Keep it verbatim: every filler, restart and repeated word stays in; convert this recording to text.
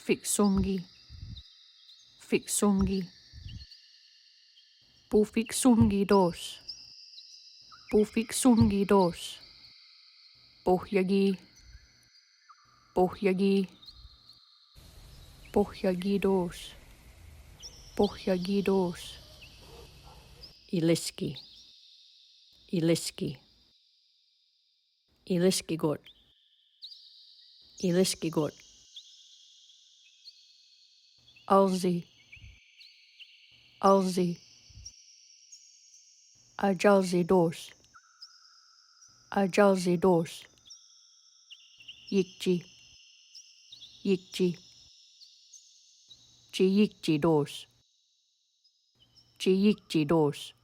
Fiksumgi. Fiksumgi. Pufikksumgi dos. Pufikksumgi dos. Pohjagi. Pohjagi. Pohjagi dos. Pohjagi dos. Ileski. Ileski. Ileskigott. Ileskigott. Alzi. Alzi. Ajalzi dos. Ajalzi dos. Jikji. Jikji. Jijikji dos. Jijikji dos.